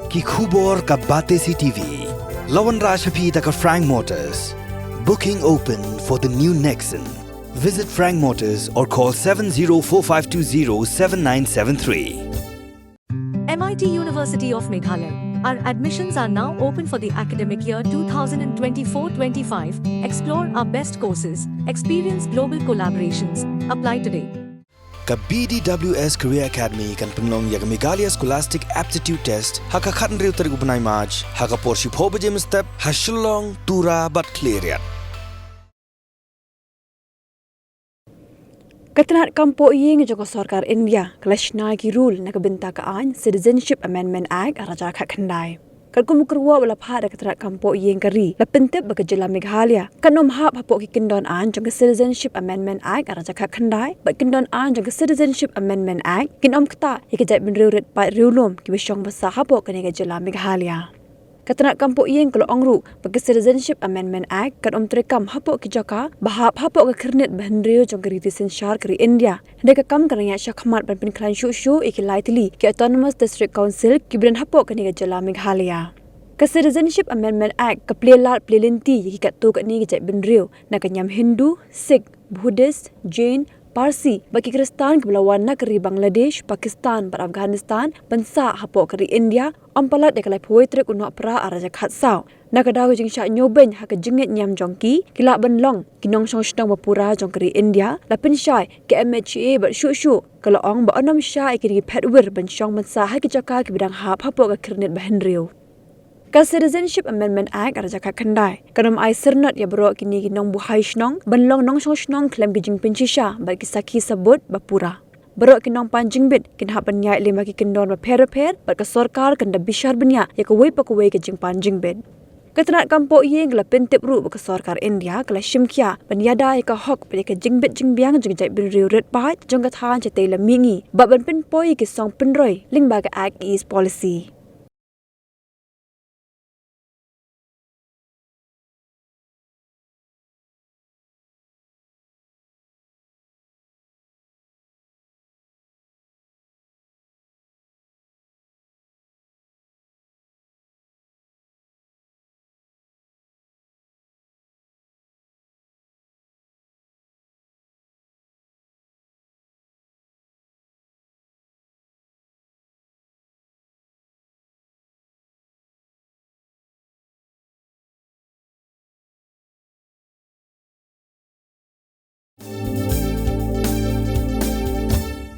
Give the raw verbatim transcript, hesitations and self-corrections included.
Ki khubor ka Batesi TV la wanrah sha phi da ka Frank Motors. Booking open for the new Nexon. Visit Frank Motors or call seven zero four five two zero seven nine seven three. M I T University of Meghalaya. Our admissions are now open for the academic year twenty twenty-four twenty-five. Explore our best courses, experience global collaborations. Apply today. Ka B D W S Career Academy kan pynlong ïa ka Meghalaya Scholastic Aptitude Test ha ka khathynriew tarik u bnai March ha ka por shiphew baje mynstep ha Shillong, Tura bad Khliehriat. Ka tnat kam poh ïing jong ka sorkar India ka la shna ki rule na ka bynta ka aiñ Citizenship Amendment Act ar hajar khatkhyndai. Katkum u kyrwoh ba la phah da ka tnat kam poh ïing ka ri, la pyntip ba ka jylla Meghalaya kan ym hap hapoh ki kyndon aiñ jong ka Citizenship Amendment Act ar hajar khatkhyndai bad kyndon aiñ jong ka Citizenship Amendment Act kin ym ktah ïa ki jaitbynriew rit paid riewlum kiba shong ba sah hapoh kane ka jylla Meghalaya. Ka tnat kam poh ïing ka la ong ruh ba ka Citizenship Amendment Act kan ym treikam hapoh ki jaka ba hap hapoh ka khyrnit ba hynriew jong ka riti synshar ka ri India. Hynrei ka kam ka nang ïaid shakhmat ban pynkhlaiñ shuh shuh ïa ki lai tylli ki Autonomous District Council kiba don hapoh kane ka jylla Meghalaya. Ka Citizenship Amendment Act ka plie lad plie lynti ïa ki katto katne ki jaitbynriew na ka niam Hindu, Sikh, Buddhist, Jain, Parsi bad ki Khristan kiba la wan na ka ri Bangladesh, Pakistan bad Afghanistan ban sah hapoh ka ri India, ym palat ïa ka laiphew wei tarik u Nohprah ar hajar khatsaw. Na ka daw ka jingshah ñiewbeiñ ha ka jingngeit niam jong ki, ki lah ban long ki nongshong shnong ba pura jong ka ri India, la pynshai ka M H A bad shuh shuh ka la ong ba yn ym shah ïa kine ki phetwir ban shong ban sah ha ki jaka kiba dang hap hapoh ka khyrnit ba hynriew. Ka Citizenship Amendment Act ar hajar khatkhyndai kan ym ai syrnod ïa baroh kine ki nongbuhai shnong ban long nongshong shnong khlem ki jingpynshisha bad ki sakhi sabut ba pura. Baroh ki nongpan jingbit kin hap ban ïaid lem ha ki kyndon bapher bapher bad ka sorkar kan da bishar bniah ïa kawei pa kawei ka jingpan jingbit. Ka tnat kam poh ïing ka la pyntip ruh ba ka sorkar India ka la shim khia ban ïada ïa ka hok bad ïa ka jingbit jingbiang jong ki jaitbynriew rit paid jong ka thaiñ shatei lam mihngi bad ban pynpoi ïa ki song pynroi lyngba ka Act East Policy.